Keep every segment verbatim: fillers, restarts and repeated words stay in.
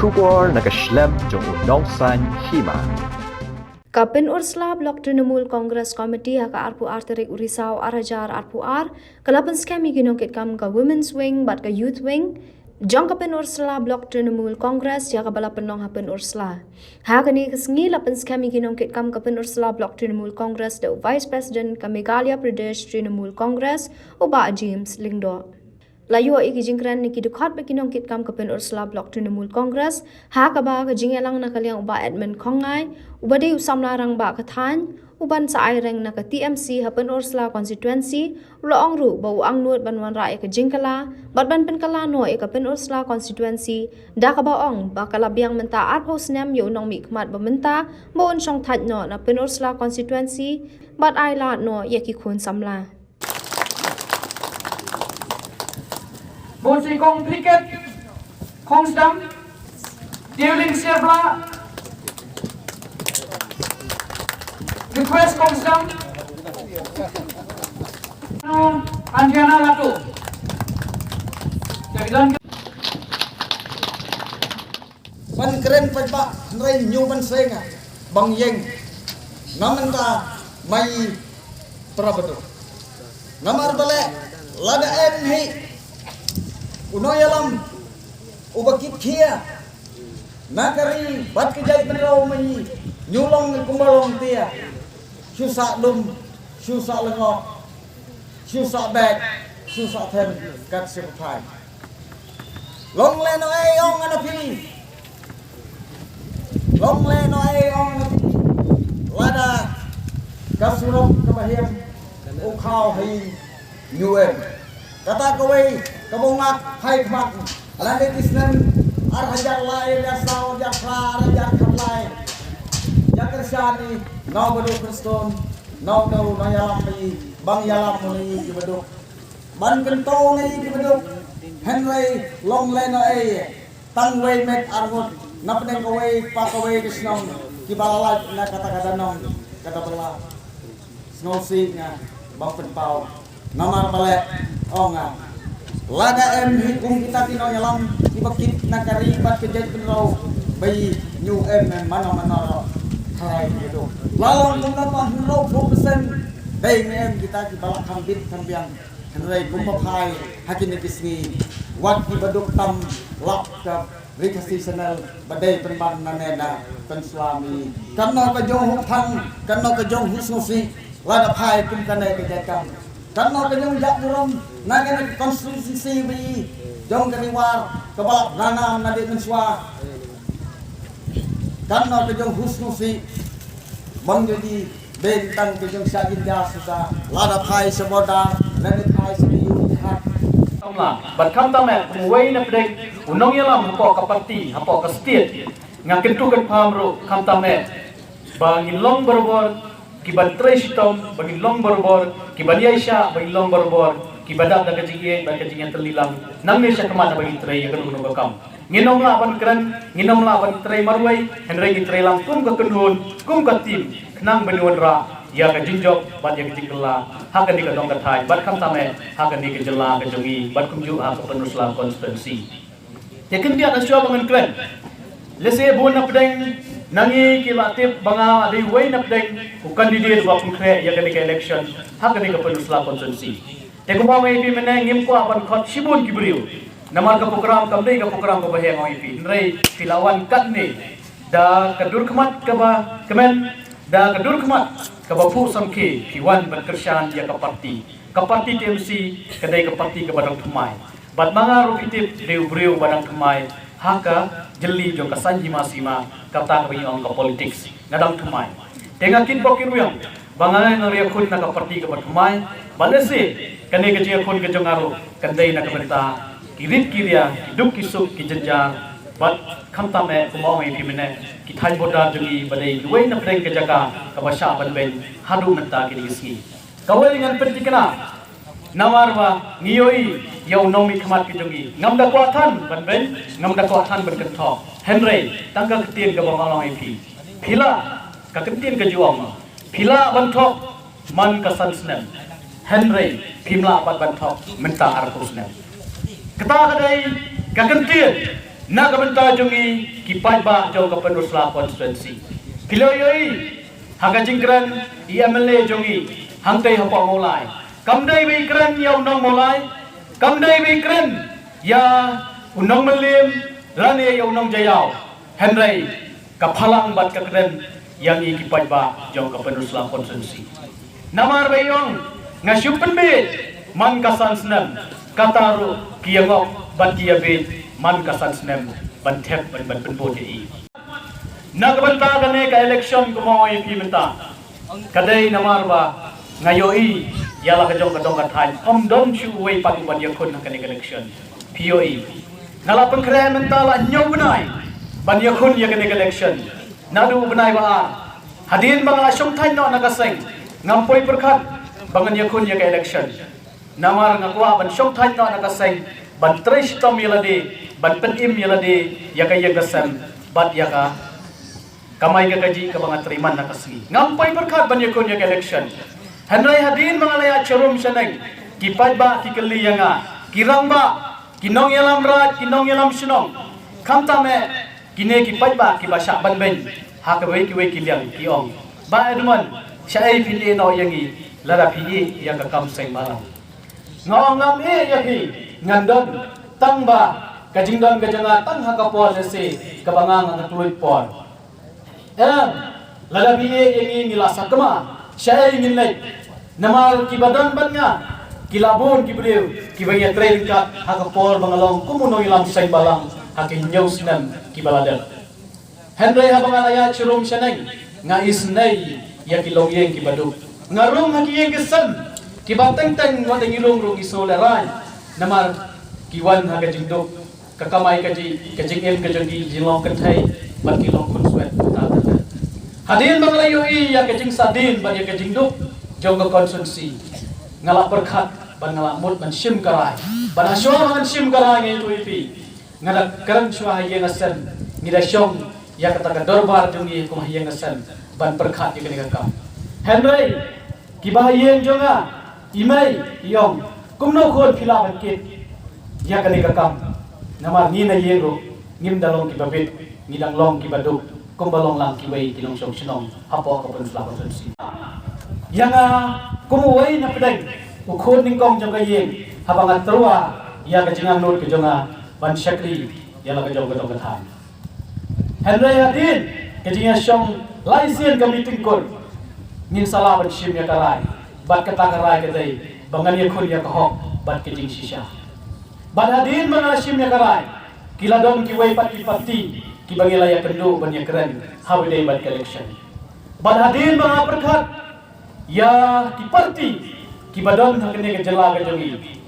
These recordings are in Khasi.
Khubor na ka shlem jong u Nongsaiñ Hima. Ka Pynursla Block Trinamool Congress Committee ha ka arphew ar tarik u Risaw ar hajar arphew ar ka la pynskhem ïa ki nongkitkam ka Women's Wing bad ka Youth Wing jong ka Pynursla Block Trinamool Congress ïa kaba la pynlong ha Pynursla. Ha kane ka sngi la pynskhem ïa ki nongkitkam ka Pynursla Block Trinamool Congress da u Vice President ka Meghalaya Pradesh Trinamool Congress, u Bah James Lyngdoh. La ïoh ïa ki jingkren na ki dkhot bad ki nongkitkam ka Pynursla Block Trinamool Congress, ha kaba ka jingïalang na ka liang u Bah Edmund Khongngai, uba dei u samla rangbah ka thaiñ, uban sa aireng na ka T M C ha Pynursla constituency, u la ong ruh ba u angnud ban wanrah ïa ka jingkylla bad ban pynkylla noh ïa ka Pynursla constituency, da kaba ong ba ka la biang mynta arphew snem ïa u nongmihkhmat ba mynta ba un shongthait noh na Pynursla constituency bad ai lad noh ïa ki khun samla. Bun si kong Cricket, kong sdang, Dealing Sirbla, request kong sdang, Anjana Latu. Jagidan. Ban kren paidbah hynrei ñiew ban seng ah bang ïeng. Namar mynta mai para baduk. Namar balei lada em hi u nongïalam uba kit khia na ka ri bad ka jaitbynriew mai, ñu long kumba long tia. Shu sah dum, shu sah lyngngoh, shu sah bek, shu sah them kat shu pathai. Long lehnohei ong nga na phi. Long lehnohei ong nga na phi. Lada ka surok kaba hiam u khaw ha ïing, ñu em. Kata kawei kaba u ngak phai khmat. Lada ki snem ar hajar lai, ar hajar saw, ar hajar phra, ar hajar khatlai. Ïa kyrshan i, nau baduk Khristan, nau nau nau ïalam i, bang ïalam i ki baduk. Ban kynto na i ki baduk. Hynrei long lehnohei. Tang wei met arngut na pdeng kawei pa kawei ka shnong kiba la lait na kata ka danong kata ba la sngewsih nga ban pynpaw. Namar balei ong nga, lada em hi kum kita ki nongïalam kiba kit na ka ri bad ka jaitbynriew, ba i ñu em em mano mano ruh. Tharai ki baduk la long kumno ba hynriewphew percent dei ne em kita kiba la kham bit kham biang. Hynrei kumba phai ha kine ki sngi, wat ki baduk tam lap ka Ri Khasi Channel ba dei pynban nane na pynslam i. Kano ka jong Hopthang, kano ka jong Husngusih, lada phai kum kane ka jaka. Kano ka jong Jaitbynriew na kane ka constituency ba i jong ka Ri War kaba la nanam na dei mynshuwa. Kano ka jong Husngusih, bang jong i Bentang ka jong sha India suda, lada phai sha border, lada phai sha ïu jihad. Tang la, bad khamtam eh, kum uwei na pdeng u nongïalam hapoh ka party, hapoh ka state, nga kyntu kynpham ruh khamtam eh ba ngin long barabor kiban trei shitom, ba ngin long barabor kiban ïaishah, ba ngin long barabor kiba dap da ka jingïeit bad ka jingïatylli lang nangne shakhmat ba ngin trei ïa kano kano ka kam. Ngin ym lah ban kren, ngin ym lah ban trei marwei, hynrei ngin trei lang kum ka kynhun, kum ka team, khnang ban wanrah ïa ka jingjop bad ïa ka jingkylla ha kane ka dong ka thaiñ bad khamtam eh ha kane ka jylla ka jong ngi bad kumjuh ha ka Pynursla constituency. Te khyndiat, hashwa ba ngan kren, lehse bun na pdeng na ngi ki la tip ba nga dei uwei na pdeng u candidate uba pynkhreh ïa kane ka election ha kane ka Pynursla constituency. Te kumba ong ïa phi mynne, ngim kwah ban khot shibun ki briew. Namar ka program kam dei ka program kaba heh, ong ïa phi. Hynrei phi la wan katne da ka dur khmat kaba kmen, da ka dur khmat kaba phuh samrkhie, phi wan ban kyrshan ïa ka party. Ka party T M C ka dei ka party kaba dang thymmai. Bad ma nga ruh, phi tip, dei u briew ba dang thymmai ha ka jylli jong ka saiñ hima sima, kata kaba ngi ong ka politics. Nga dang thymmai. Te nga kit bok kit rwiang ba nga ngan ïakhun na ka party kaba thymmai. Bad lehse kane ka jingïakhun ka jong nga ruh kan dei na ka bynta ki rit ki ria, ki duk ki suk, ki jynjar. Bad khamtam eh, kumba ong ïa phi mynne, ki thaiñ border jong ngi ba dei kiwei na pdeng ka jaka kaba shah ban beiñ haduh mynta kine ki sngi. Kawei ngan pynthikna, namar ba ngi ïohi ïa u nongmihkhmat ka jong ngi, ngam da kwah than ban beiñ, ngam da kwah than ban kynthoh. Hynrei tang ka ktien kaba nga ong ïa phi, phi lah, ka ktien ka ju ong, phi lah ban thok man ka san snem, hynrei phim lah pat ban thok mynta arphew snem. Kata ka dei ka ktien Na ka bynta jong ngi ki paidbah jong ka Pynursla constituency, phi la ïohi ha ka jingkren i M L A jong ngi hangtei hapoh Mawlai. Kam dei ba i kren ïa u nong Mawlai, kam dei ba i kren ïa u nong Mylliem lane ïa u nong Jaïaw. Hynrei ka phalang bad ka kren ïa ngi ki paidbah jong ka Pynursla constituency. Namar ba i ong, nga shu pynbiej man ka san snem, kata ruh ki ïa ngop bad ki ïa biej man ka san snem ban thep ban, ban pynbud ïa i. Na ka bynta kane ka election kumno ïa phi mynta, ka dei namar ba nga ïohi ïa la ka jong ka dong ka thaiñ, ym don shuh uwei pat uban ïakhun ha kane ka election. Phi ïohi, nga la pynkhreh mynta la hynñiew bnai ban ïakhun ïa kane ka election. Naduh u bnai ba ar, hadien ba nga la shong thaiñ noh na ka seng, ngam poi pyrkhat ba ngan ïakhun ïa ka election. Namar nga kwah ban shong thaiñ noh na ka seng, ban trei shitom ïa lade, ban pynim ïa lade, ïa ka ïing ka sem bad ïa ka kamai ka kajih kaba nga trei man na ka sngi. Ngam poi pyrkhat ban ïakhun ïa ka election. Hynrei hadien ba nga la ïaid sharum shaneng, ki paidbah ki kylli ïa nga, ki rangbah, ki nongïalam raid, ki nongïalam shnong, khamtam eh kine ki paidbah kiba shah ban beiñ ha kiwei kiwei ki liang, ki ong, Bah Edmund, shaei phin ïeh noh ïa ngi lada phi ïeh ïa ka kam seng bhalang? Nga ong, ngam ïeh ïa phi, ngan don tang ba ka jingdon ka jong nga tang ha ka por lehse kaba nga, nga khlem por. Em, lada phi ïeh ïa ngi, ngi la sakma, shaei ngin leit? Namar kiba don bad nga ki la bun ki briew kiba ïatrei ryngkat ha ka por ba nga long kum u nongïalam seng bhalang ha ki hynñiew snem kiba la dep. Hynrei haba nga la ïaid sharum shaneng, nga isynei ïa ki longïing kiba duk. Nga rung ha ki ïing ki sem kiba teng teng, wat ngi rung ruh ngi sngewlehraiñ namar ki wan ha ka jingduk, ka kamai kajih, ka jingim ka jong ki, jinglong kynthei bad ki long khunswet uta uta. Hadien ba nga la ïohi ïa ka jingsahdien bad ïa ka jingduk jong ka constituency, nga la pyrkhat bad nga la mut ban shim ka rai. Bad ha shuwa ba ngan shim ka rai, nga ïathuh ïa phi, nga da kren shuwa ha ïing ha sem, ngi da shong ïa kata ka dorbar jong ngi kum ha ïing ha sem ban pyrkhat ïa kane ka kam. Hynrei kiba ha ïing jong nga, i mei i ong, kumno khun phi lah ban kit ïa kane ka kam? Namar ngi na ïing ruh ngim da long kiba bit, ngi dang long kiba duk kumba long lang kiwei ki nongshong shnong hapoh ka Pynursla constituency. Ïa nga kum uwei na pdeng, u khun nyngkong jong ka ïing, haba nga tyrwa ïa ka jingangnud ka jong nga ban shakri ïa la ka jong ka dong ka thaiñ. Hynrei hadien ka jingïashong lai sien ka meeting kur, ngin sa lah ban shim ïa ka rai. Bad kata ka rai ka dei ba ngan ïakhun ïa ka hok bad ka jingshisha. Bad hadien ba nga la shim ïa ka rai, ki la don kiwei pat ki parti kiba ngi la ïakynduh ban ïakren haba dei bad ka election. Bad hadien ba nga pyrkhat ïa ki parti kiba don ha kane ka jylla ka jong ngi,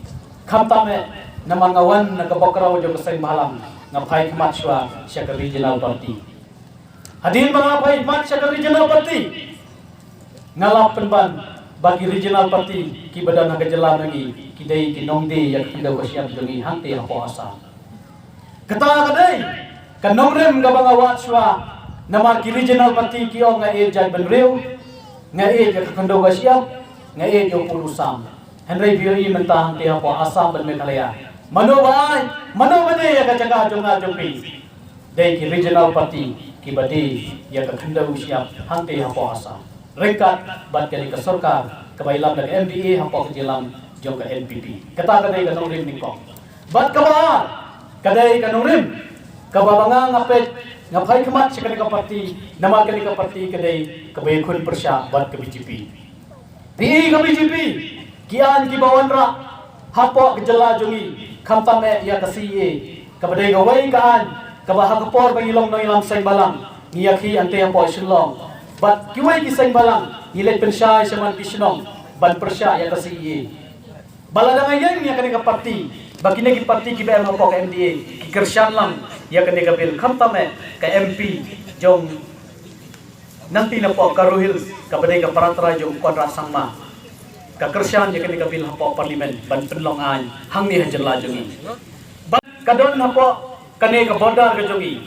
khamtam eh namar nga wan na ka background jong ka seng bhalang, nga phai khmat shuwa sha ka regional party. Hadien ba nga phai khmat sha ka regional party, nga la pynban ba ki regional party kiba don ha ka jylla jong ngi ki dei ki nongdie ïa ka khyndew ka shyiap jong ngi hangtei hapoh Assam. Kata ka dei ka nongrim kaba nga wad shuwa, namar ki regional party ki ong nga ïeit jaitbynriew, nga ïeit ïa ka khyndew ka shyiap, nga ïeit ïa u pud u sam. Hynrei phi ïohi mynta hangtei hapoh Assam bad Meghalaya, mano ba ai, mano ba die ïa ka jaka jong nga jong phi? Dei ki regional party kiba die ïa ka khyndew shyiap hangtei hapoh Assam, ryngkat bad kane ka sorkar kaba ïalam da ka M D A hapoh ka jingïalam jong ka N P P. Kata ka dei ka nongrim nyngkong. Bad kaba ar ka dei ka nongrim kaba ba nga nga peit, nga phai khmat sha kane ka party, namar kane ka party ka dei kaba ïakhun pyrshah bad ka B J P. Phi i ka B J P, ki aiñ kiba wanrah hapoh ka jylla jong ngi, khamtam eh ïa ka C A A, kaba dei kawei ka aiñ kaba ha ka por ba ngi long nongïalam seng bhalang, ngi ïakhih hangtei hapoh Shillong bad kiwei ki seng bhalang, ngi leit pynshai shaman ki shnong ban pyrshah ïa ka C A A. Ba lada nga ïeng ïa kane ka party, ba kine ki party kiba em hapoh ka M D A ki kyrshan lang ïa kane ka bill, khamtam eh ka M P jong nangta napoh Garo Hills kaba dei ka para trai jong Conrad Sangma, ka kyrshan ïa kane ka bill hapoh Parliament ban pynlong aiñ hangne ha jylla jong ngi. Bad ka don hapoh kane ka border ka jong ngi.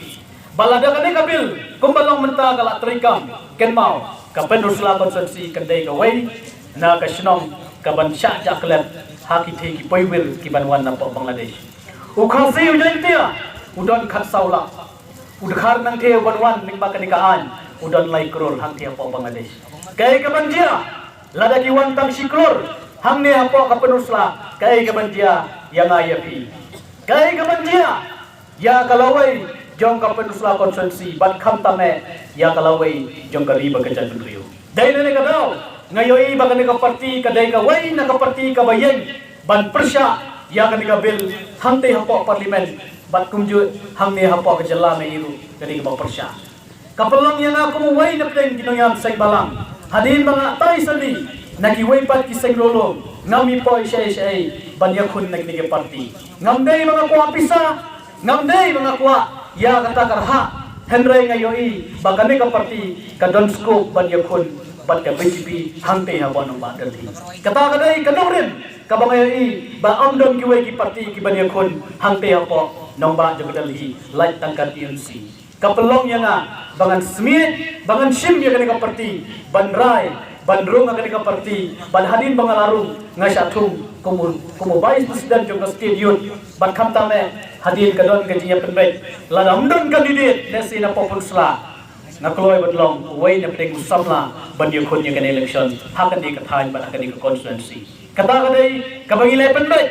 Ba lada kane ka bill kumba long mynta ka la treikam, kynmaw ka Pynursla constituency kan dei kawei na ka shnong kaban shah jah klet ha ki thei ki poiwir kiban wan napoh Bangladesh. U Khasi u Jaiñtia u don khatsaw lak. U dkhar nangtei u ban wan lyngba kane ka aiñ u don lai klur hangtei hapoh Bangladesh. Kaei kaban jia lada ki wan tang shi klur hangne hapoh ka Pynursla? Kaei kaban jia ïa nga ïa phi? Kaei kaban jia ïa ka lawei jong ka Pynursla constituency bad khamtam eh ïa ka lawei jong ka ri bad ka jaitbynriew? Dei na kane ka daw nga ïohi ba kane ka parti ka dei kawei na ka parti kaba ïeng ban pyrshah ïa kane ka bill hangtei hapoh Parliament bad kumjuh hangne hapoh ka jylla ma i ruh ka dei kaba pyrshah. Ka pynlong ïa nga kum uwei na pdeng ki nongïalam seng balang. Hadien ba nga tai sani na kiwei pat ki seng lulung, ngam i poi shaei shaei ban ïakhun na kine ki parti. Ngam dei ba nga kwah pisa, ngam dei ba nga kwah ïa kata ka rhah. Hynrei nga ïohi ba kane ka parti ka don scope ban ïakhun bad ka B J P hangtei hapoh nongbah Delhi. Kata ka dei ka nongrim kaba nga ïohi ba ym don kiwei ki parti ki ban ïakhun hangtei hapoh nongbah jong ka Delhi, lait tang ka T M C. Ka pynlong ïa nga ba ngan smiej, ba ngan shim ïa kane ka parti ban rai ban rung ha kane ka parti. Bad hadien ba nga la rung nga shah thung kum u, kum u vice president jong ka state youth. Bad khamtam eh hadien ka don ka jingïapynbeit, lada ym don candidate lehse na Pynursla, nga kloi ban long uwei na pdeng u samla ban ïakhun ïa kane election ha kane ka thaiñ bad ha kane ka constituency. Kata ka dei kaba ngi la pynbeit.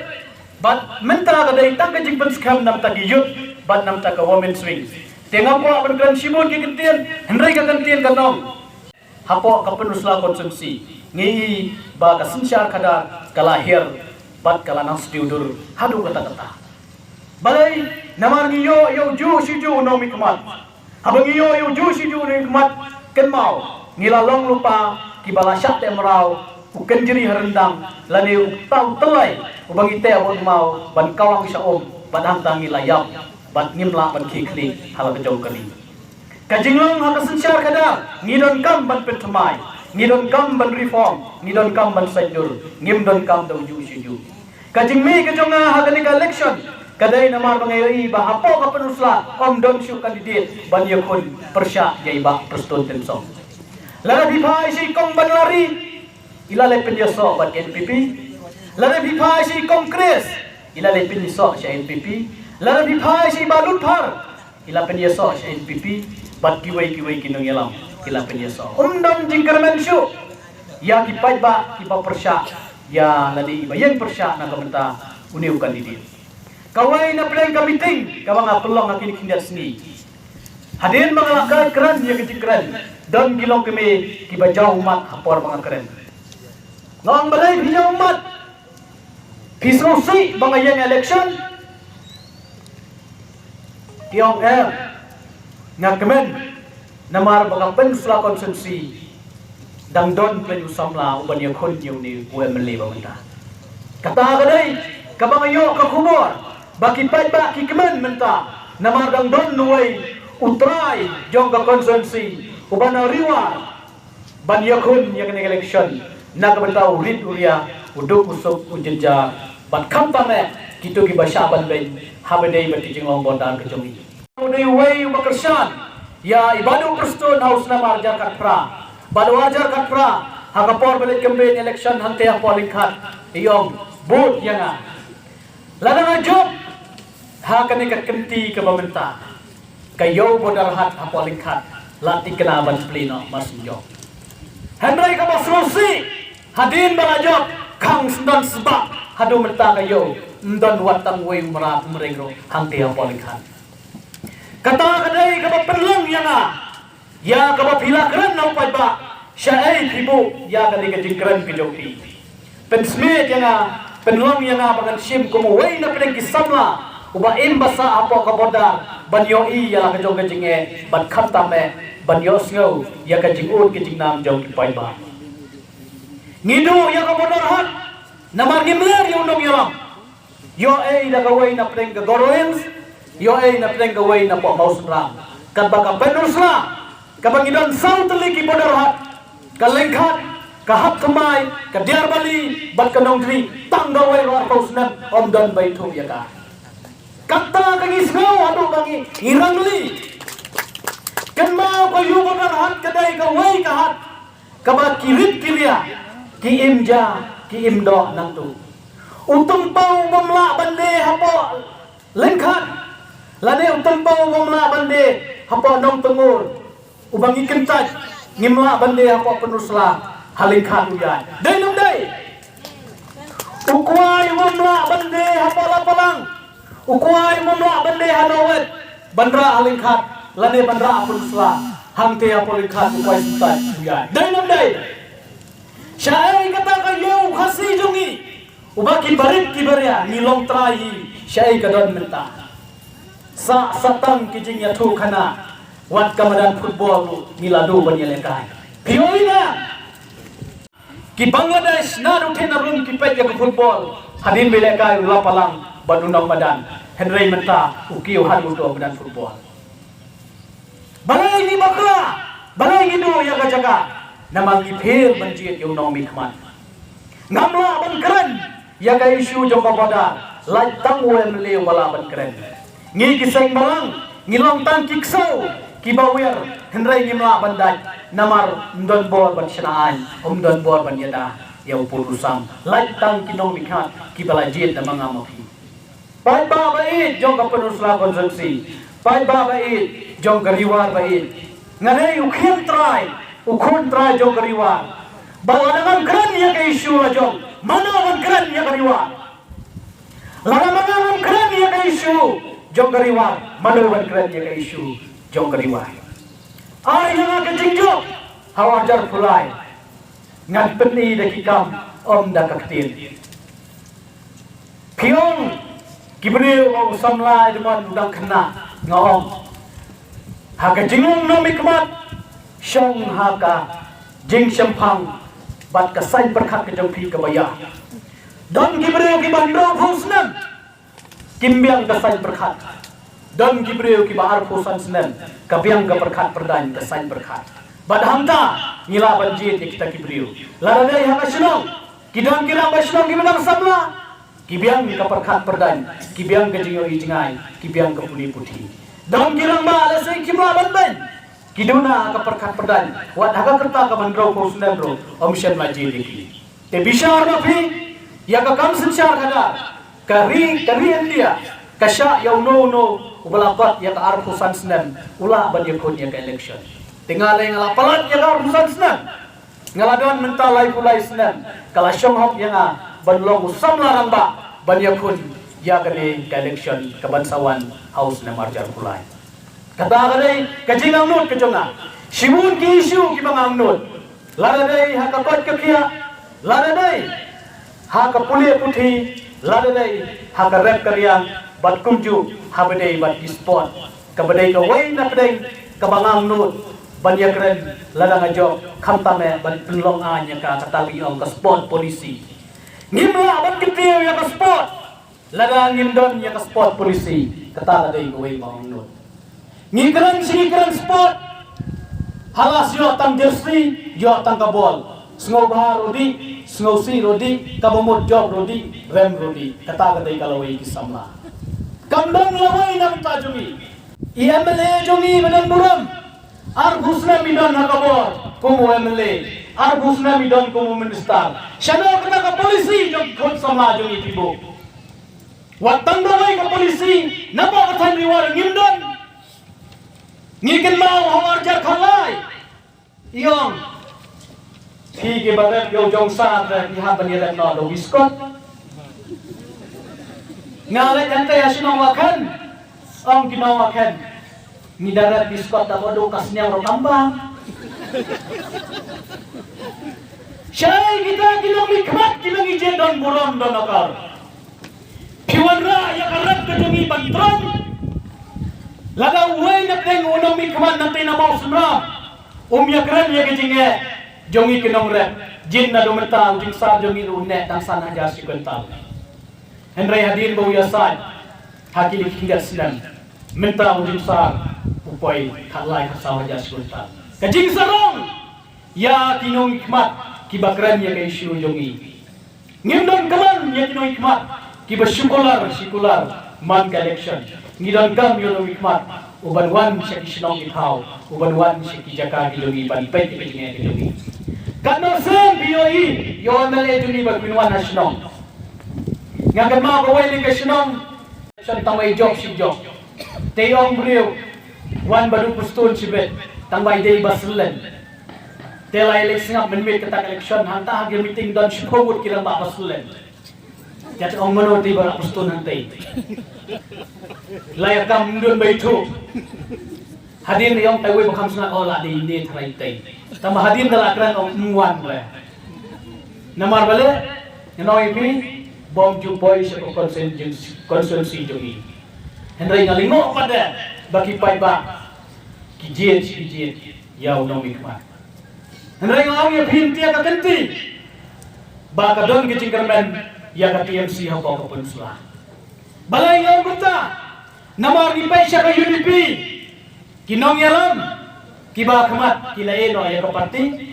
Bad mynta ka dei tang ka jingpynskhem na bynta ki youth bad na bynta ka women's wing. Te ngam kwah ban kren shibun ki kyntien, hynrei ka kyntien ka long, hapoh ka Pynursla constituency ngi i ba ka synshar khadar ka la hiar bad ka la nang sdiewdur haduh katta katta. Balei? Namar ngi ïoh ïa ujuh shi ujuh u nongmihkhmat. Haba ngi ïoh ïa ujuh shi ujuh u nongmihkhmat, kynmaw ngi la long lypa kiba la shah teh mraw, u kynjri ha ryndang lane uta u tyllai uba ngi teh bad u maw ban kawang sha um, bad hangta ngi la ïap bad ngim lah ban khie khlieh ha la ka jong ka ri. Ka jinglong ha ka synshar khadar ngi donkam ban pynthymmai, ngi donkam ban reform, ngi donkam ban saitjur, ngim donkam da ujuh shi ujuh. Ka jingmih ka jong nga ha kane ka election ka dei namar ba nga ïohi ba hapoh ka Pynursla ym don shuh candidate ban ïakhun pyrshah ïa i Bah Prestone Tynsong. Lada phi phai sha i Kong Banlari, i la leit pynïasoh bad N P P. Lada phi phai sha i Kong Chris, i la leit pynïasoh sha N P P. Lada phi phai sha i Bah Ludphar, i la pynïasoh sha N P P, bad kiwei kiwei ki nongïalam ki la pynïasoh. Ym don jingkyrmen shuh ïa ki paidbah kiba pyrshah ïa lade iba ïeng pyrshah na ka bynta une u candidate. Kawei na pdeng ka meeting kaba nga pynlong ha kine khyndiat sngi, hadien ba nga la kren ïa ka jingkren, don ki longkmie kiba jaw ummat ha por ba nga kren. Nga ong, balei phi jaw ummat? Phi sngewsih ba nga ïeng election? Ki ong, em, nga kmen namar ba ka Pynursla constituency dang don khlem u samla uban ïakhun ïa une u M L A ba mynta. Kata ka dei kaba nga ïoh ka khubor ba ki paidbah ki kmen mynta namar dang don uwei u trai jong ka constituency uban riwar ban ïakhun ïa kane ka election na ka bynta u rit u ria, u duk u suk, u jynjar, bad khamtam eh kito kiba shah ban beiñ haba dei bad ki jinglong border ka jong ngi. U dei uwei uba kyrshan ïa i Bah Prestone ha u snem ar hajar khatphra, bad u ar hajar khatphra ha ka por ba leit campaign election hangtei hapoh Lyngkhat, i ong, vote ïa nga. Lada nga jop ha kane ka kynti kaba mynta, ka ïew Borderhat hapoh Lyngkhat la thikna ban plie noh mar shu jop. Hynrei kaba sngewsih, hadien ba la jop, khang sdang sbak haduh mynta ka ïew ym don wat tang uwei u mrad u mreng ruh hangtei hapoh Lyngkhat. Kata ka dei kaba pynlong ïa nga ïa kaba phi la kren na u paidbah, shaei phi buh ïa kane ka jingkren ka jong phi. Pynsmit ïa nga, pynlong ïa nga ba ngan shim kum uwei na pdeng ki samla uba im ba sah hapoh ka border ban ïohi ïa la ka jong ka jingeh bad khamtam eh ban ïohsngew ïa ka jingud ka jingnam jong ki paidbah. Ngi duh ïa ka Borderhat namar ngim ler ïa u nongïalam. Ïoh ei da kawei na pdeng ka Garo Hills, ïoh ei na pdeng kawei na poh Mawsynram. Katba ka Pynursla kaba ngi don saw tylli ki Borderhat, ka Lyngkhat, ka Hapthymmai, ka Diarbali bad ka Nongdri, tang kawei ruh arphew snem ym don ba ithuh ïa ka. Kata ka ngi sngew haduh ba ngi, ngi rangli. Kynmaw ka ïew Borderhat ka dei kawei ka hat kaba ki rit ki ria, ki im ja, ki im doh nangtu. U Tyngpaw bym lah ban leh hapoh Lyngkhat. Lane u tympew u bym lah ban die hapoh Nongtngur, uba ngi kyntait, ngim lah ban die hapoh Pynursla, ha lyngkhat u ïaid. Dei ne ym dei? U kwai u bym lah ban die hapoh Lapalang, u kwai u bym lah ban die ha Nowet, ban rah ha lyngkhat, lane ban rah ha Pynursla, hangte hapoh lyngkhat u kwai syntait u ïaid. Dei ne ym dei? Shaei kata ka ïew Khasi jong ngi, uba ki barit ki baria ngi long trai hi, shaei ka don mynta? Sa satang ki jingïathuh khana, wat ka madan football ruh ngi la duh ban ïalehkai. Phi ïohi ne? Ki Bangladesh naduh thik na rum ki peit ïa ka football, hadien ba lehkai u Lapalang bad u nongmadan. Hynrei mynta u kiew haduh to madan football. Balei ngi bakla, balei ngi duh ïa ka jaka? Namar ngi pher ban jied ïa u nongmihkhmat. Ngam lah ban kren ïa ka issue jong ka border, lait tang u MLA uba lah ban kren. Ngi ki seng balang, ngi long tang ki ksew kiba wiar, hynrei ngim lah ban dait, namar ym don bor ban shna aiñ, ym don bor ban ïada ïa u pud u sam, lait tang ki nongmihkhmat kiba la jied da ma nga ma phi. Paidbah ba ïeit jong ka Pynursla constituency, paidbah ba ïeit jong ka Ri War ba ïeit. Nga dei u khiem trai, u khun trai jong ka Ri War. Ba lada ngam kren ïa ka issue la jong, mano ban kren ïa ka Ri War? Lada ma nga ngam kren ïa ka issue jong ka Ri War, mano ban kren ïa ka issue jong ka Ri War? Ai ïa nga ka jingjop ha u arhajar arphew lai. Ngan pyni da ki kam, ym da ka ktien. Phi ong ki briew ba u samla Edmund u dang khynnah, nga ong, ha ka jinglong nongmihkhmat, shong ha ka jingshemphang bad ka saiñ pyrkhat ka jong phi kaba ïa. Don ki briew kiba hynriewphew snem kim biang ka saiñ pyrkhat. Don ki briew kiba arphew san snem ka biang ka pyrkhat pyrdaiñ, ka saiñ pyrkhat. Bad hangta ngi lah ban jied ïa kita ki briew. Lada dei ha ka shnong, ki don ki rangbah shnong kiba dang samla, ki biang ka pyrkhat pyrdaiñ, ki biang ka jingïohi jngai, ki biang ka pule puthi. Don ki rangbah lehse kim lah ban beiñ, ki duna ka pyrkhat pyrdaiñ, wat ha ka rta kaba hynriewphew snem ruh ym shym la jied ïa ki. Te bishar ma phi ïa ka kam synshar khadar, ka ri, ka ri India ka shah ïa uno uno uba la kot ïa ka arphew san snem u lah ban ïakhun ïa ka election. Te nga lei nga la palat ïa ka arphew san snem. Nga la don mynta laiphew lai snem, ka la shong hok ïa nga ban long u samla rangbah ban ïakhun ïa kane ka election kaban sa wan ha u snem arhajar arphew lai. Kata ka dei ka jingangnud ka jong nga. Shibun ki issue kiba nga angnud. Lada dei ha ka koit ka khiah, lada dei ha ka pule puthi, lada dei ha ka rep ka riang, bad kumjuh haba dei bad ki sport. Kaba dei kawei na pdeng kaba nga angnud ban ïakren lada nga jop, khamtam eh ban pynlong aiñ ïa ka, kata ba ngi ong ka sport policy. Ngim lah ban kyntiew ïa ka sport lada ngim don ïa ka sport policy, kata ka dei kawei ba nga angnud. Ngi kren shi ngi kren sport, ha la shu tang jersey, ïoh tang ka bol. Sngewbha ruh dih, sngewsih ruh dih, kaba mut jop ruh dih, rem ruh dih. Kata ka dei ka lawei ki samla. Kam don lawei na bynta jong ngi. I MLA jong ngi ba don burom, arphew snem i don ha ka bor kum u MLA, arphew snem i don kum u minister. Shano kata ka policy jong ki khun samla jong ngi, phi buh? Wat tang da wei ka policy, napoh ka thaiñ Ri War ngim don. Ngi kynmaw ha u arhajar khatlai. I ong, phi kiba rep ïa u Jongsar te phi hap ban ïarep noh da u biskot. Nga leit hangtei ha shnong Wakhen. Ong ki nong Wakhen, ngi da rep biskot da ba duk ka sniang ruh kam bam. Shaei kita ki nongmihkhmat kiba ngi jied don burom don akor? Phi wanrah ïa ka rep ka jong ngi ban troiñ. Lada uwei na pdeng u nongmihkhmat na tei na Mawsynram um ïakren ïa ka jingeh jong ngi ki nongrep, jin naduh mynta u Jingsar jong ngi ruh u neh tang san hajar shi kwintal. Hynrei hadien ba u ïasaid ha ki lai khyndiat snem, mynta u Jingsar u poi khatlai khatsaw hajar shi kwintal. Ka jingsarong ïa ki nongmihkhmat kiba kren ïa ka issue jong ngi. Ngim donkam ïa ki nongmihkhmat kiba shu kular shu kular man ka election. Ngi donkam ïa u nongmihkhmat uban wan sha ki shnong ki thaw, uban wan sha ki jaka ki jong ngi ban peit ïa ka jingeh ka jong ngi. Katno sien phi ïohi ïa u MLA jong ngi ba phin wan ha shnong? Nga kynmaw kawei na ka shnong, shan tang wei jong shi jong. Te ong briew, wan ba duh Prestone shibit, tang ba i dei ba sylleng. Te la ïaleh sngap mynmiet kata ka election, hangta ha ka meeting don shiphew ngut ki rangbah ba sylleng. Ïa te ong mano te ba la Prestone hangtei. La ïa kam don ba ithuh. Hadien ïa ong tai wei ba kham sngap, oh la dei ne tharai tei. Tang ba hadien da la kren ong mwan le. Namar balei, nga ong ïa phi, bym ju poi sha ka constituency, constituency jong i. Hynrei nga lyngngoh pat de ba ki paidbah ki jied, ki jied ïa u nongmihkhmat. Hynrei nga ong ïa phi, ïa ka kynti ba ka don ka jingkyrmen ïa ka T M C hapoh ka peninsula. Balei nga ong kumta? Namar ngi peit sha ka U D P, ki nongïalam kiba khmat ki la ïeh noh ïa ka party.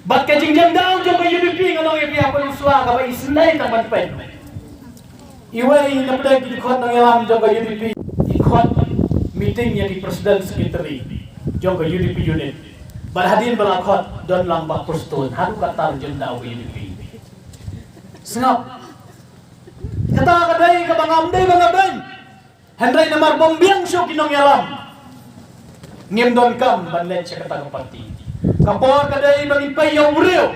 Bad ka jingjam daw jong ka U D P, nga ong ïa phi, ha peninsula kaba i sngewdei tang ban peit. Iwei na pdeng ki dkhot nongïalam jong ka U D P i khot meeting ïa ki president secretary jong ka U D P unit. Bad hadien ba la khot don lang Bah Prestone, haduh katta jong daw ka U D P. Sngap. Kata ka dei kaba ngam dei ba nga beiñ. Hynrei namar bym biang shuh ki nongïalam, ngim donkam ban leit sha kata ka party. Ka por ka dei ba ngi peit ïa u briew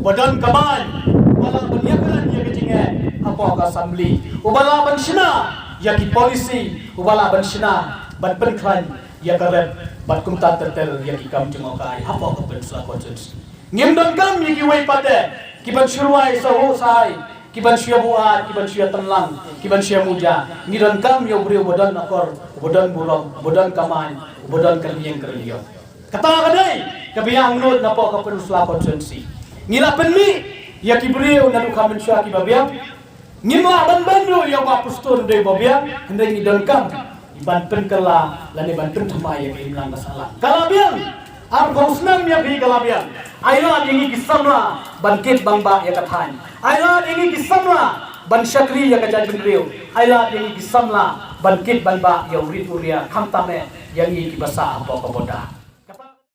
uba don ka main, uba lah ban ïakren ïa ka jingeh hapoh ka assembly, uba lah ban shna ïa ki policy, uba lah ban shna ban pynkhlaiñ ïa ka rep bad kumta ter ter ïa ki kam jngohkai hapoh ka Peninsula Constituency. Ngim donkam ïa kiwei pat de ki ban shu rwai sahuh sahai, ki ban shu ïa buaid, ki ban shu ïa tynlang, ki ban shu ïa muja. Ngi donkam ïa u briew uba don akor, uba don burom, uba don ka main, uba don ka lynñieng ka rynñiot. Kata ka dei ka biang nud napoh ka Peninsula Constituency. Ngi la pynmih ïa ki briew naduh ka mynshuwa kiba biang. Ngim lah ban beiñ ruh ïa u Bah Prestone dei ba biang, hynrei ngi donkam ban pynkylla lane ban pynthymmai ïa ka imlang ka sahlang. Ka la biang, arphew snem ïa phi ka la biang. Ai lad ïa ngi ki samla ban kit ban bah ïa ka thaiñ. Ai lad ïa ngi ki samla ban shakri ïa ka jaitbynriew. Ai lad ïa ngi ki samla ban kit ban bah ïa u rit u ria, khamtam eh ïa ngi kiba sah hapoh ka border.